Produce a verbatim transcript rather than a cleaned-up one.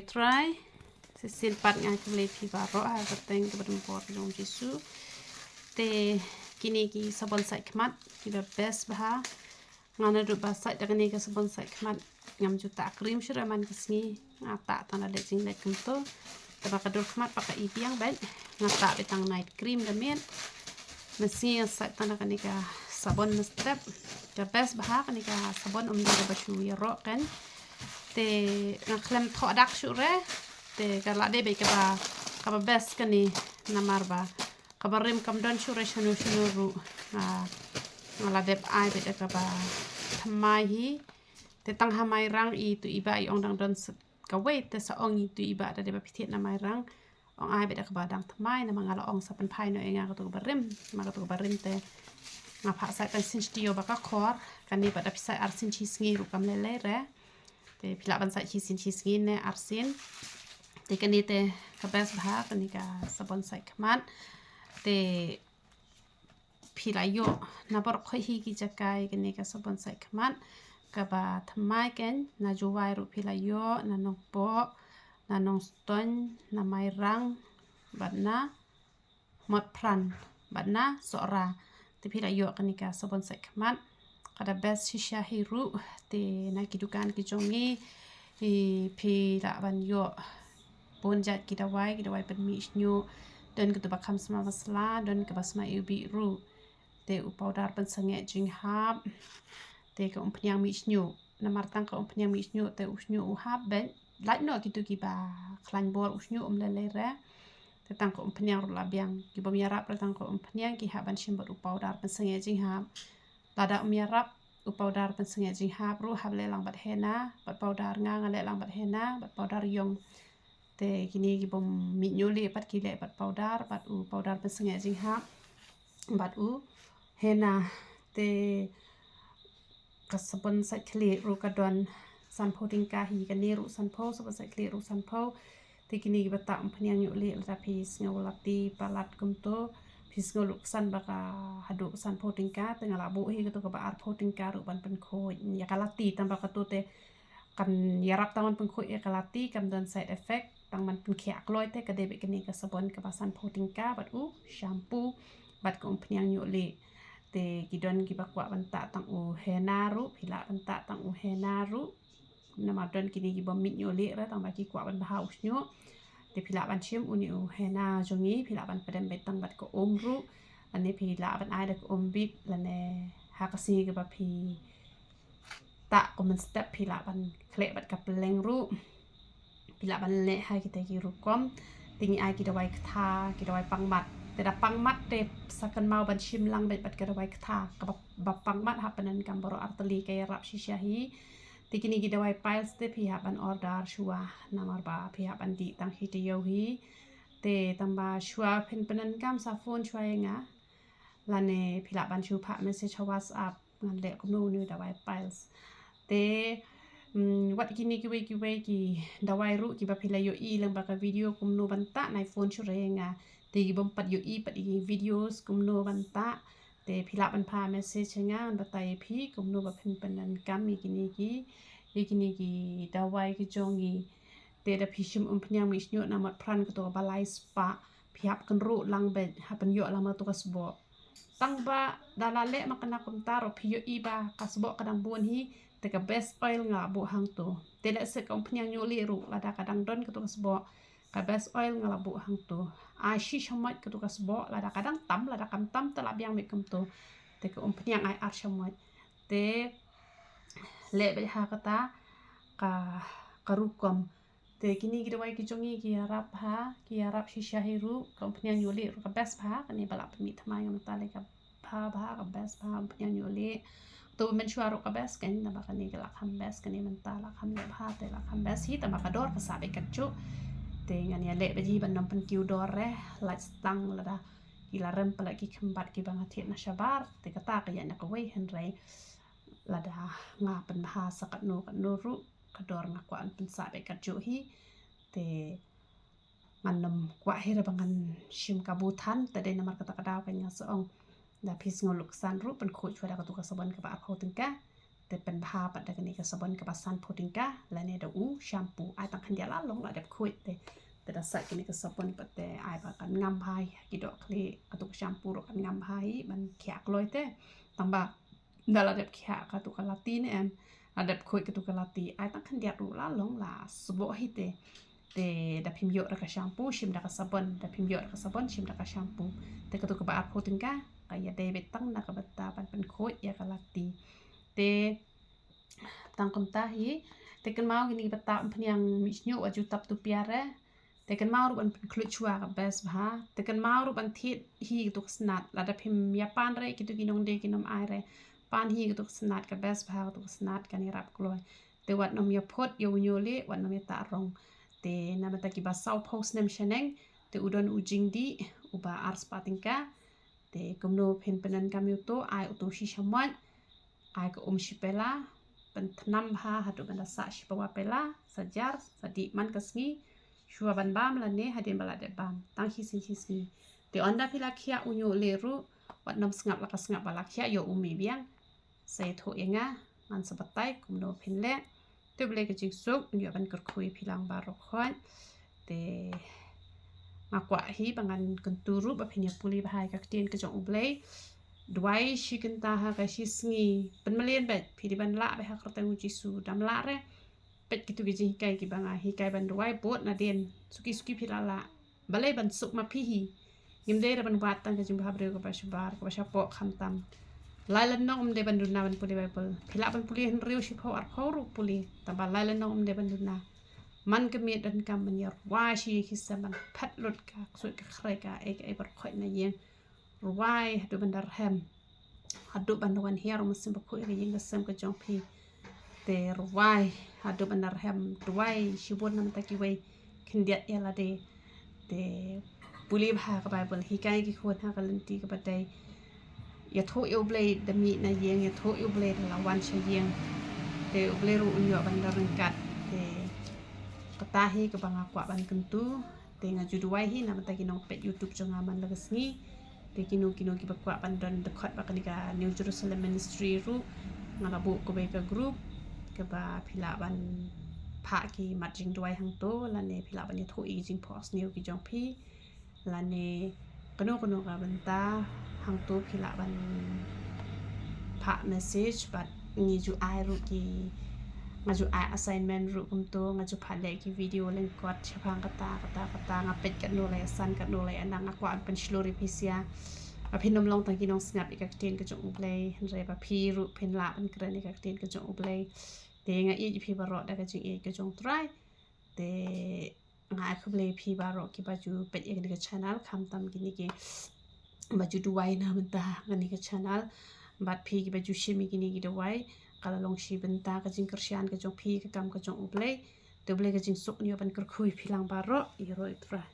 Trai, shisien pat nga ai khublei phi baroh ha ka kyrteng kaba donbor ka jong u Jisu. Te kine ki sabon sait khmat kiba best bha. Nga naduh ba sait da kane ka sabon sait khmat ngam ju tah cream shuh re man ka sngi. Nga tah tang da leh jingleh kumto. Te ba ka dur khmat ba ka i biang bad nga tah beit tang night cream da miet. Mynsngi nga sait tang da kane ka sabon mynstep. Ka best bha kane ka sabon, ym dei kaba shu ïaroh kan. Te nga khlem thoh dak shuh re. Te ka la dei beit kaba, kaba best kane namar ba kaba rim kam don shuh re shano shano ruh. Nga, nga la dep ai beit da kaba thymmai hi. Te tang ha Mairang itu i bah i ong dang don sa kawei, te sa ong itu i bah da dei ba phi thied na Mairang, ong ai beit da kaba dang thymmai, namar nga la ong sa pynphai noh ïa nga katu kaba rim, namar katu kaba rim te nga phah sait tang sien shi taïew ba ka khor. Kane pat da phi sait arsien shisngi ruh kam lei lei re. Te phi lah ban sait shisien shisngi ne arsien. Te kane te ka best bha kane ka sabon sait khmat. Te phi la ïoh na baroh khoit hi ki jaka ïa kane ka sabon sait khmat kaba thymmai kan. Na Jowai ruh phi la ïoh, na Nongpoh, na Nongstoiñ, na Mairang bad na Motphran bad na Sohra. Te phi la ïoh kane ka sabon sait khmat, ka da best shisha hi ruh. Te na ki dukan ki jong ngi hi phi lah ban ïoh bun jait ki dawai, ki dawai pynmih shñiuh. Don katu ba kham sma masala, don kaba sma iwbih ruh. Te u powder pynsangeh jinghap. Te ka umphniang mih shñiuh. Namar tang ka umphniang mih shñiuh te u shñiuh u hap beit. Lait noh kitu kiba khlaiñ bor u shñiuh um lei lei re. Te tang ka umphniang ruh la biang. Ki bym ïarap re tang ka umphniang ki hap ban shim bad u powder pynsangeh jinghap. Lada ym ïarap u powder pynsangeh jinghap ruh hap leh lang bad henna, bad powder, nga nga leh lang bad henna bad powder ïong. Te kine ki bym mih ñiuh lieh pat ki leh bad powder, bad u powder pynsangeh jinghap, bad u henna. Te ka sabon sait khlieh ruh ka don, sanphew tyngka hi kane ruh sanphew, sabon sait khlieh ruh sanphew. Te kine kiba tah umphniang ñiuh lieh, lada phi sngew lati palat kumto, phi sngew luksan ba ka haduh sanphew tyngka, te nga la buh hi katu kaba arphew tyngka ruh ban pynkhuid ïa ka lati, tang ba katu te kan ïarap tang ban pynkhuid ïa ka lati, kam don side effect, tang ban pynkhiah kloi. Te ka dei beit kane ka sabon kaba sanphew tyngka bad u shampoo bad ka umphniang ñiuh lieh. Te ki don kiba kwah ban tah tang u henna ruh, phi lah ban tah tang u henna ruh. Namar don kine ki bym mih ñiuh lieh re, tang ba ki kwah ban bha u shñiuh. Te phi lah ban shim une u henna jong ngi, phi lah ban pdem beit tang bad ka um ruh, lane phi lah ban ai da ka um bit, lane ha ka sngi kaba phi tah kum mynstep phi lah ban khleh bad ka pylleng ruh. Phi lah ban leh ha kita ki rukom. Te ngi ai ki dawai ktha, ki dawai pangmat. Te da pangmat te sa kynmaw ban shim lang beit bad ka dawai ktha. Kaba, ba pangmat hap pyndonkam baroh artylli, ka ïarap shisha hi. Te kine ki dawai piles te phi hap ban order shuwa, namar ba phi hap ban dih tang shi taïew hi. Te tang ba shuwa phin pyndonkam sa phone shuwa ïa nga, lane phi lah ban shu phah message ha WhatsApp, ngan leh kumno une u dawai piles. Te, mm, wat kine kiwei kiwei ki dawai ruh kiba phi la ïohi lyngba ka video kumno ban tah, nai phone shuwa ïa nga. Te ki bym pat ïohi pat ïa ki videos kumno ban tah, te phi lah ban phah message ïa nga, ngan batai ïa phi kumno ba phin pyndonkam ïa kine ki, ïa kine ki dawai ki jong ngi. Te da phi shim umphniang mih shñiuh na Motphran katu kaba lai spah, phi hap kynruh lang beit, hap pynïoh lang ma katu ka sboh. Tang ba da la leh ma kane kumta ruh phi ïohi ba ka sboh ka dang bun hi, te ka best oil nga la buh hangto. Te lehse ka umphniang ñiuh lieh ruh, lada ka dang don katu ka sboh, ka best oil nga la buh hangto. Ai shi shamoit katu ka sboh, lada ka dang tam, lada kam tam te la biang beit kumto. Te ka umphniang ai ar shamoit. Te leh beit ha kata ka, ka rukom. Te kine ki dawai ki jong ngi ki ïarap bha, ki ïarap shisha hi ruh, ka umphniang ñiuh lieh ruh ka best bha, kane ba la pynmih thymmai nga mynta lei ka bha bha, ka best bha umphniang ñiuh lieh. To mynshuwa ruh ka best kan, naba kane ka la kham best, kane mynta la kham ïoh bha, te la kham best hi, tang ba ka dor ka sah beit katjuh. Te ngan ïaleh beit hi ban ym pynkiew dor re, lait stang lada ki la rem palat ki khynbat kiba nga thied na shabar, te kata ka ïaid na kawei, hynrei lada nga pynbha sa katno katno ruh, ka dor nga kwah ban pynsah beit katjuh hi. Te ngan ym kwah hi re ba ngan shim kabu than, te dei namar kata ka daw ka, nga sa ong, da phi sngew luksan ruh pynkhuid shuwa da katu ka sabon kaba arphew tyngka. Te pynbha pat da kane ka sabon kaba sanphew tyngka lane da u shampoo. Ai tang khyndiat la long la dep khuid te. Te da sait kane ka sabon pat te ai ba kan ngam bha ïa ki dohkhleh. Katu ka shampoo ruh kan ngam bha hi ban khiah kloi te. Tang ba da la dep khiah katu ka lati ne em, la dep khuid katu ka lati, ai tang khyndiat ruh la long la sboh hi te. Te da phim ïoh da ka shampoo shim da ka sabon, da phim ïoh da ka sabon shim da ka shampoo. Te katu kaba arphew tyngka ka ïadei beit tang na ka bynta ban pynkhuid ïa ka lati. Te tang kumta hi. Te kynmaw kine ki bynta umphniang mihsniew wat ju tap tu piar eh. Te kynmaw ruh ban pynkhluit shuwa ka best bha. Te kynmaw ruh ban thied hi katu ka snat. Lada phim ïa pan re kito ki nongdie ki nym ai re, pan hi katu ka snat ka best bha, katu ka snat kan ïarap kloi. Te wat nym ïa phut ïa u ñiewlih, wat nym ïa tah rong. Te na bynta kiba sawphew snem shaneng te u don u jingdih uba ar spah tyngka. Te kumno phin pyndonkam ïa uto? Ai uto shi shamoit, ai ka um shi pela, pynthnam bha haduh ban da sah shi pawa pela, sa jar, sa dih man ka sngi, shuwa ban bam lane hadien ba la dep bam, tang shisien shisngi. Te ynda phi la khiah u ñiewlih ruh, wat nym sngap la ka sngap ba la khiah, ïoh u mih biang. Sa ïathuh ïa nga, ngan sa batai kumno phin leh. Te U Blei ka jingsuk un ïoh ban kyrkhu ïa phi lang baroh khoit. Te nga kwah hi ba ngan kyntu ruh ba phin ïa pule bha ïa ka ktien ka jong U Blei. Duwai shi kynta ha ka shi sngi. Pynmlien beit, phi dei ban lah beit ha ka kyrteng U Jisu. Dam lah re, peit kitu ki jinghikai kiba nga hikai ban duwai, bud nadien. Suki suki phi lah lah. Balei ban suk ma phi hi? Ngim dei ruh ban wad tang ka jingbhabriew kaba shabar, kaba shapoh khamtam. Lai lynnong ym dei ban duna ban pule Baibl. Phi lah ban pule hynriew shiphew arphew ruh pule. Tangba lai lynnong ym dei ban duna. Man ka miet donkam ban ïa rwai shi ïing shi sem, ban phet lut ka ksuid ka khrei, kaei kaei ba khoit na ïing. Rwai haduh ban da rhem, haduh ban da wan hiar u Mynsiem Bakhuid ïa ka ïing ka sem ka jong phi. Te rwai haduh ban da rhem, rwai shibun na bynta kiwei, khyndiat ïa lade. Te pule bha ka Baibl, hikai ki khun ha ka lynti kaba dei. Ïathuh ïa U Blei da mih na ïing, ïathuh ïa U Blei da la wan sha ïing. Te U Blei ruh un ïoh ban da ryngkat. Te kata hi kaba nga kwah ban kyntu. Te nga ju duwai hi na bynta ki nongpeit YouTube jong nga man la ka sngi. Te kino kino kiba kwah ban don dkhot bad kane ka New Jerusalem Ministry ruh, nga la buh kawei ka group kaba phi lah ban phah ki mat jingduwai hangto, lane phi lah ban ïathuh ïa ki jingphohsniew ki jong phi, lane kano kano ka bynta hangto phi lah ban phah message. Bad ngi ju ai ruh ki, nga ju ai assignment ruh kumto, nga ju phah leh ki video lyngkot shaphang kata kata kata, nga peit katno la ïasan, katno la ïalang. Nga kwah ban pynshlur ïa phi sha ba phin ym long tang ki nongsngap ïa ka ktien ka jong U Blei, hynrei ba phi ruh phin lah ban kren ïa ka ktien ka jong U Blei. Te nga ïeit ïa phi baroh da ka jingïeit ka jong U Trai. Te nga ai khublei ïa phi baroh kiba ju peit ïa kane ka channel, khamtam kine kiba ju duwai na bynta kane ka channel. Bad phi kiba ju shim ïa kine ki duwai, ka la long shi bynta ka jingkyrshan ka jong phi ïa ka kam ka jong U Blei. Te U Blei ka jingsuk un ïoh ban kyrkhu ïa phi lang baroh. Ïaroh ïa U Trai.